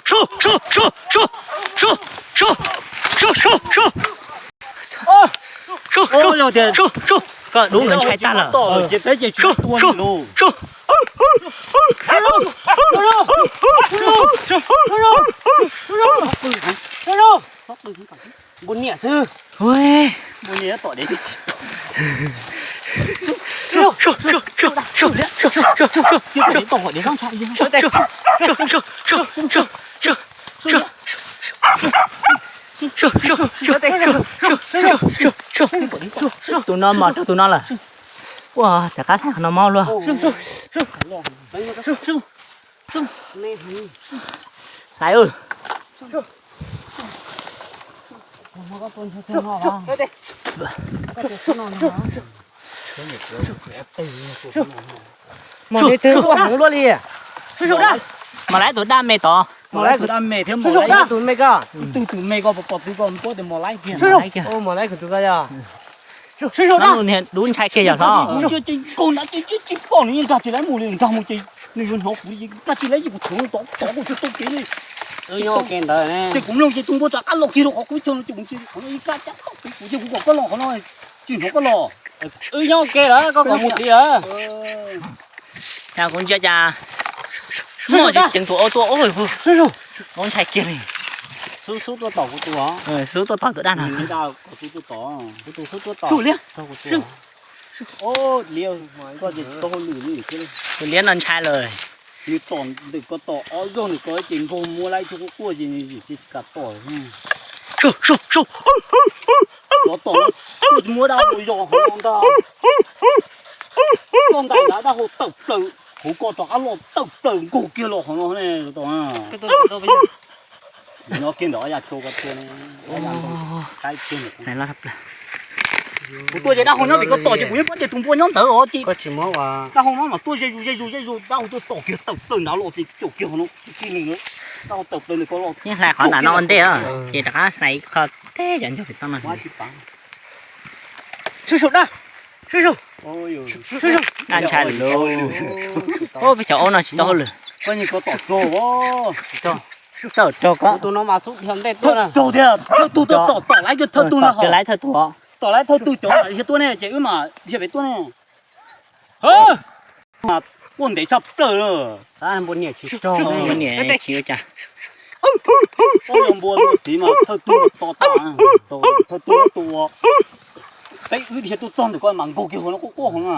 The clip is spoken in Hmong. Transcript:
Sub, sub, sub, sub, sub, sub, sub, sub, sub, sub, sub, sub, sub, koj dub nkawd ntshai tag lawm. Sub, sub, sub, sub, npua niam xwb. Npua niam tom dev. Tus no mas rau tus no lawm. Ua, rov qab thaij qhov no mob luaj. Hlais. Mos nqaij twb ua heev luaj li. Mos laib tus daj me tod. Mos laib tus daj me thiab mos laib tus me ko. Tus, tus me ko pom pom twg ko muab tias mos laib kiag. Mos laib kiag. Mos laib kuv tus ko yog. No niag dub ntshai kiag yog hlob. Ces nkag tsis laib mus li, nkag mus ces nws yuav hnov kuv, nkag tsis laib ces kuv thwv tod tod kuv tsis tau kev li. Ces kuv mloog ces tus npua rov qab los kiag rau qhov kuv chaw no ces kuv ntsia qhov no ib kab cab thaum kuv ces kuv kom koj los qhov no tsis hnov koj los. Wb nyob ua ke lawm, koj kom mus tid lawm. Cas kuv ntsia cas muaj tsis ceev tus au tuaj, ntshai kiag li. Xub xub tuaj tom kuv tus os. Xub tuaj tom tus daj no. Xub tuaj tom. Kuv tus xub tuaj tom. Tus liab no ntshai lawm. Nws tom ntawm ko tom ob zaug ntawm ko ces nkaug muab laib tug quaj quaj ces nws tsis kam tom. Sub, sub, sub. Cov tom no, muab dab hau yos hauv no ntag. Koj ntais ntawd dab hau tawm plaws, kuv ko rov qab los tawm plaws nkaug kiag los hauv no ne. Nyob kiag ntawm ob yas tsau ko tiag ne. Kuv tuaj ces dab hau nyob pem ko tom ces kuv yeej paub tias tus npua nyob ntawd os ces dab hau no mas tuaj ze zus ze zus ze zus, dab hau tuaj tom kiag tawm plaws nrad los ces caum kiag hauv no tib tib neeg. Dab hau tawm plaws ntawm ko los. Yeej hlais qhov nram no ua ntej os, ces rov qab hlais qho teb cov ncauj pem toj no. Sub sub dab, sub sub, sub sub dab ntshai lawm. Peb cov aub no tsis tau hauj lwm. Koj nyiag koj tom raug. Tawm raug koj. Tus no mas xub dhia ntej tuaj na. Raug tiag, thawj tug tuaj tom, tom laiv kiag thawj tug na. Tom laiv thawj tug cov dhia tuaj ne ces wb mam dhia pem tuaj ne. Mas quaj ntev tshaj plaws lawm. Npua niam tsis raug, npua niam tsis ua cas. Npua txiv mas thawj tug to tas, thawj tug tus ua. Peb wb dhia tuaj txog ntawm ko mas nkaug kiag hauv no quaj quaj hauv na.